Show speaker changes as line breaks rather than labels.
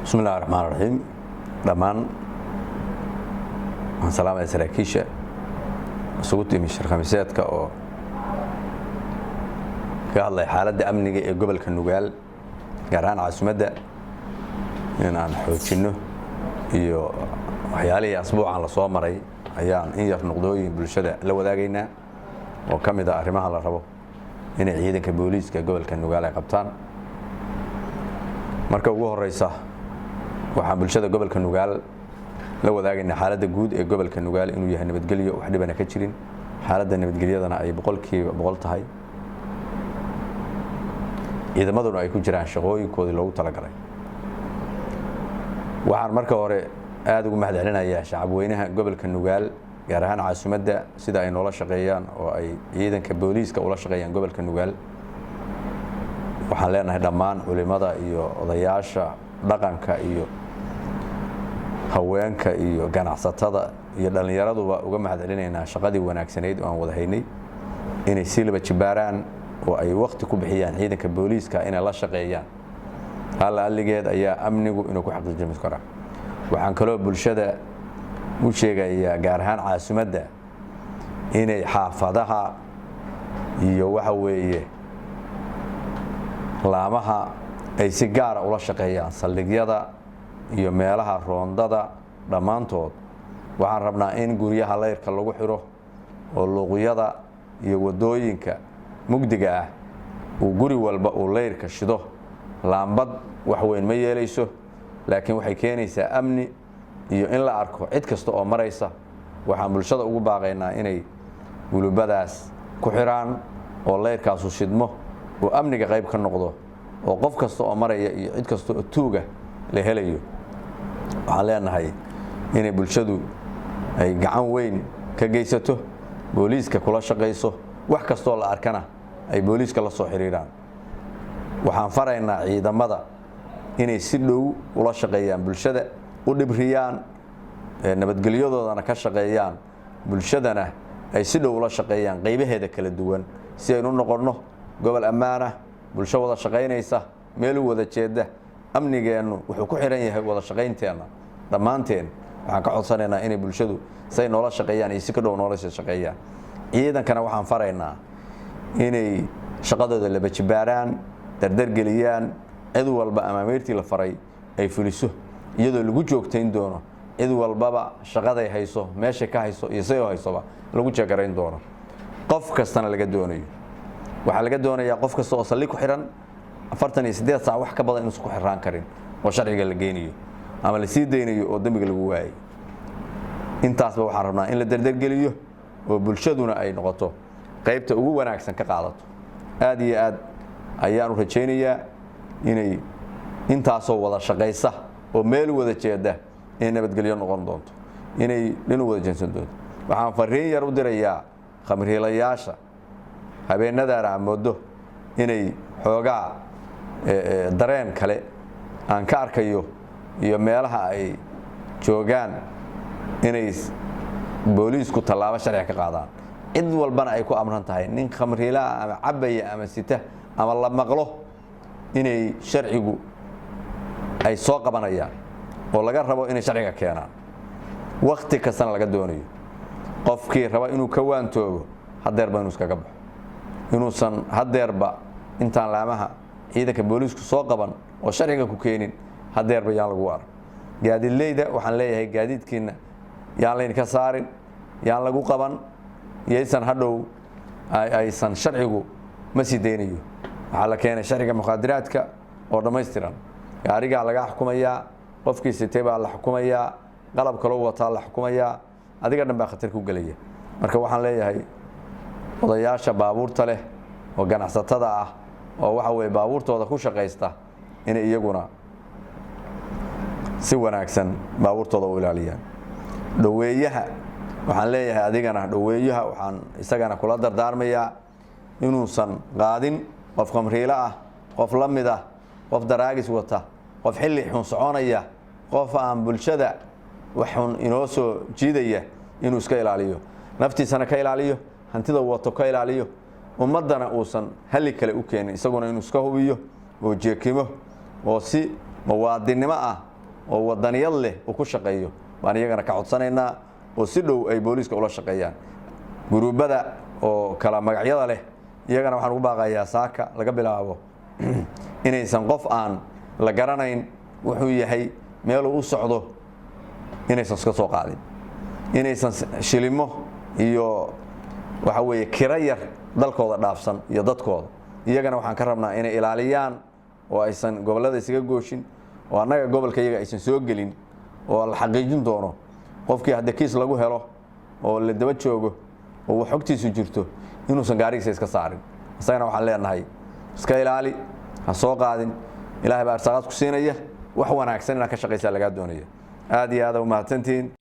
Bismi illahi raxmaan raxiim. Dhammaan waxaan salaamaya saraakiisha isugu timi shir khamiiseedka oo ka hadlaya xaaladda amniga ee gobolka Nugaal, gaar ahaan caasimadda, in aan xoojinno iyo waxyaalihii asbuucan la soo maray ayaan in yar noqdooyin bulshada la wadaagaynaa oo ka mid ah arrimaha la rabo inay ciidanka booliiska gobolka Nugaal ay qabtaan. Marka ugu horeysa, waxaan bulshada gobolka Nugaal la wadaagaynaa xaaladda guud ee gobolka Nugaal inuu yahay nabadgelyo, wax dhibana ka jirin, xaaladda nabadgelyadana ay 100% tahay, ciidamaduna ay ku jiraan shaqooyinkoodii loogu talagalay. Waxaan marka hore aada ugu mahad celinayaa shacabweynaha gobolka Nugaal, gaar ahaan caasimadda, sida ay noola shaqeeyaan oo ay ciidanka booliiska ula shaqeeyaan gobolka Nugaal. Waxaan leenahay dhammaan culimada iyo odayaasha dhaqanka iyo haweenka iyo ganacsatada iyo dhallinyaraduba uga mahad celinaynaa shaqadii wanaagsanayd oo aan wada haynay, inay sii laba jibaaraan oo ay wakti ku bixiyaan ciidanka booliiska inay la shaqeeyaan. Halla alligeed ayaa amnigu inuu ku xaqiijimi karaa. Waxaan kaloo bulshada u sheegayaa, gaar ahaan caasimadda, inay xaafadaha iyo waxa weeye laamaha ay si gaara ula shaqeeyaan saldhigyada iyo meelaha roondada dhammaantood. Waxaan rabnaa in guryaha layrka lagu xiro oo luuqyada iyo waddooyinka mugdiga ah uu guri walba uu layrka shido. Laambad wax weyn ma yeelayso, laakiin waxay keenaysaa amni iyo in la arko cid kasta oo maraysa. Waxaan bulshada ugu baaqaynaa inay gulubadaas ku xiraan oo layrkaasu shidmo oo amniga qayb ka noqdo, oo qof kasta oo maraya iyo cid kasta oo tuuga la helayo. Waxaan leenahay inay bulshadu ay gacan weyn ka geysato, booliiska kula shaqayso, wax kastoo la arkana ay booliiska la soo xiriiraan. Waxaan faraynaa ciidamada inay si dhow ula shaqeeyaan bulshada, u dhibriyaan, nabadgelyadoodana ka shaqeeyaan, bulshadana ay si dhow ula shaqeeyaan qaybaheeda kala duwan, si aynu noqonno gobol ammaanah, bulsho wada shaqaynaysa, meel u wada jeeda. Amnigeennu wuxuu ku xiran yahay wada shaqaynteenna dhammaanteen. Waxaan ka codsanaynaa inay bulshadu say noola shaqeeyaan iyo si ka dhow noola shaqeeyaan. Ciidankana waxaan faraynaa inay shaqadooda laba jibaaraan, dardargeliyaan, cid walba amaamiirtii la faray ay fuliso, iyadoo lagu joogtayn doono cid walbaba shaqaday hayso, meeshay ka hayso iyo say u haysoba lagu jeegarayn doono. Qof kastana laga doonayo, waxaa laga doonayaa qof kasta oo saldhig ku xiran 48 saac wax ka badan inuusan ku xiraan karin, oo sharciga la geynayo ama la sii daynayo oo dembiga lagu waayay. Intaasba waxaan rabnaa in la dardargeliyo oo bulshaduna ay noqoto qaybta ugu wanaagsan ka qaadato. Aad iyo aad ayaanu rajaynayaa inay intaasoo wada shaqaysa oo meel wada jeeda inay nabadgelyo noqon doonto, inay dhinu wada jeensan doonto. Waxaan fariin yar u dirayaa khamriilayaasha habeenadaana aan moodo inay xoogaa dareen kale aan ka arkayo iyo meelaha ay joogaan, inay booliisku tallaabo sharciga ka qaadaan, cid walbana ay ku amran tahay nin khamriilaa ama cabaya ama sita ama la maqlo inay sharcigu ay soo qabanayaan oo laga rabo inay sharciga keenaan, wakti kastana laga doonayo. Qofkii raba inuu ka waantoobo, hadeerba inuu iskaga baxo, inuusan hadeerba intaan laamaha ciidanka booliisku soo qaban oo sharciga ku keenin, hadeerba yaan lagu arag. Gaadiidleyda waxaan leeyahay, gaadiidkiina yaan laydinka saarin, yaan lagu qaban, yaysan hadhow aysan sharcigu ma sii daynayo. Waxaa la keenay sharciga mukhaadiraadka oo dhammaystiran. Gaarigaa laga xukumayaa, qofkii sitay baa la xukumayaa, qalab kaloo wataa la xukumayaa, adiga dhan baa khatar ku gelaya. Marka waxaan leeyahay odayaasha baabuurta leh oo ganacsatada ah oo waxa weye baabuurtooda ku shaqaysta inay iyaguna si wanaagsan baabuurtooda u ilaaliyaan. Dhoweeyaha waxaan leeyahay, adigana dhoweeyaha waxaan isagana kula dardaarmayaa inuusan qaadin qof khamriilo ah, qof la mid ah, qof daraagis wata, qof xilli xun soconaya, qof aan bulshada wax xun inoo soo jiidaya, inuu iska ilaaliyo, naftiisana ka ilaaliyo, hantida wato ka ilaaliyo, ummaddana uusan halli kale u keenin. Isaguna inuu iska hubiyo oo jeekimo oo si muwaadinnimo ah. Oo wadaniyad leh uu ku shaqeeyo baan iyagana ka codsanaynaa, oo si dhow ay booliiska ula shaqeeyaan. Guruubada oo kala magacyada leh iyagana waxaan ugu baaqayaa saaka laga bilaabo inaysan qof aan la garanayn wuxuu yahay, meeluu u socdo, inaysan iska soo qaadin, inaysan shilimo iyo waxa weeye kiro yar dalkooda dhaafsan iyo dadkooda. Iyagana waxaan ka rabnaa inay ilaaliyaan oo aysan gobollada isaga gooshin, oo annaga gobolka iyaga aysan soo gelin, oo la xaqiijin doono qofkii hadda kiis lagu helo oo la daba joogo oo wax xogtiisu jirto inuusan gaarigiisa iska saarin. Isagana waxaan leenahay iska ilaali, ha soo qaadin. Ilaahay baa arsaaqaad ku siinaya, wax wanaagsan inaad ka shaqaysaa lagaa doonaya. Aad iyo aad u mahadsantihiin.